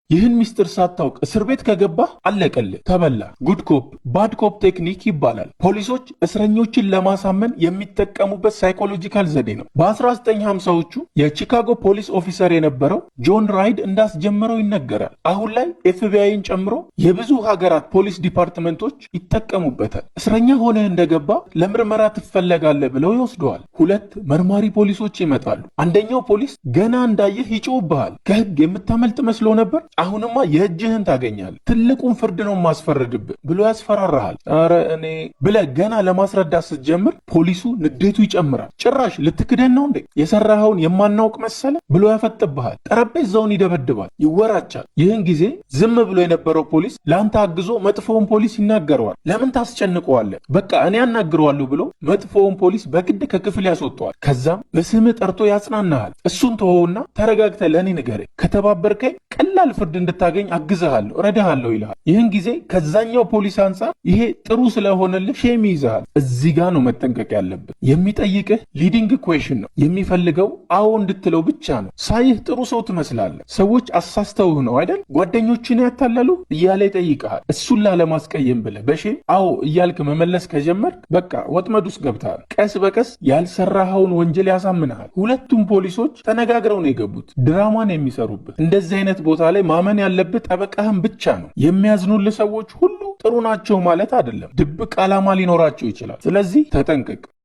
ይህን ሚስጥር ሳታውቅ እስር ቤት ከገባህ አለቀልህ፣ ተበላህ። Good cop bad cop technique ይባላል። ፖሊሶች እስረኞችን ለማሳመን የሚጠቀሙበት psychological ዘዴ ነው። በ1950ዎቹ የቺካጎ police officer የነበረው ጆን ራይድ እንዳስጀመረው ይነገራል። አሁን ላይ ኤፍቢአይን ጨምሮ የብዙ ሀገራት police department ኦች ይጠቀሙበታል። እስረኛ ሆነህ እንደገባህ ለምርመራ ትፈለጋለህ ብለው ይወስዱሃል። ሁለት መርማሪ ፖሊሶች ይመጣሉ። አንደኛው ፖሊስ ገና እንዳየህ ይጮህብሃል። ከህግ የምታመልጥ መስሎህ ነበር? አሁንማ የእጅህን ታገኛለህ። ትልቁን ፍርድ ነው ማስፈርድብህ ብሎ ያስፈራራሃል። ኧረ እኔ ብለህ ገና ለማስረዳት ስትጀምር ፖሊሱ ንዴቱ ይጨምራል። ጭራሽ ልትክደን ነው እንዴ? የሰራኸውን የማናውቅ መሰለህ ብሎ ያፈጥብሃል። ጠረጴዛውን ይደበድባል፣ ይወራጫል። ይህን ጊዜ ዝም ብሎ የነበረው ፖሊስ ለአንተ አግዞ መጥፎውን ፖሊስ ይናገረዋል። ለምን ታስጨንቀዋለህ? በቃ እኔ አናግረዋለሁ ብሎ መጥፎውን ፖሊስ በግድ ከክፍል ያስወጠዋል። ከዛም በስምህ ጠርቶ ያጽናናሃል። እሱን ተወውና ተረጋግተህ ለእኔ ንገረኝ፣ ከተባበርከኝ ቀላል ፍርድ እንድታገኝ አግዝሃለሁ፣ እረዳሃለሁ ይልሃል። ይህን ጊዜ ከዛኛው ፖሊስ አንጻር ይሄ ጥሩ ስለሆነልህ shame ይይዝሃል። እዚህ ጋ ነው መጠንቀቅ ያለብህ። የሚጠይቅህ leading question ነው። የሚፈልገው አዎ እንድትለው ብቻ ነው። ሳይህ ጥሩ ሰው ትመስላለህ። ሰዎች አሳስተውህ ነው አይደል? ጓደኞችህን ያታለሉህ እያለ ይጠይቅሃል። እሱን ላለማስቀየም ብለህ በ shame አዎ እያልክ መመለስ ከጀመርክ በቃ ወጥመድ ውስጥ ገብተሃል። ቀስ በቀስ ያልሰራኸውን ወንጀል ያሳምንሃል። ሁለቱም ፖሊሶች ተነጋግረው ነው የገቡት። ድራማ ነው የሚሰሩብህ። እንደዚህ አይነት ቦታ ላይ ማመን ያለብህ ጠበቃህን ብቻ ነው። የሚያዝኑልህ ሰዎች ሁሉ ጥሩ ናቸው ማለት አይደለም። ድብቅ ዓላማ ሊኖራቸው ይችላል። ስለዚህ ተጠንቀቅ።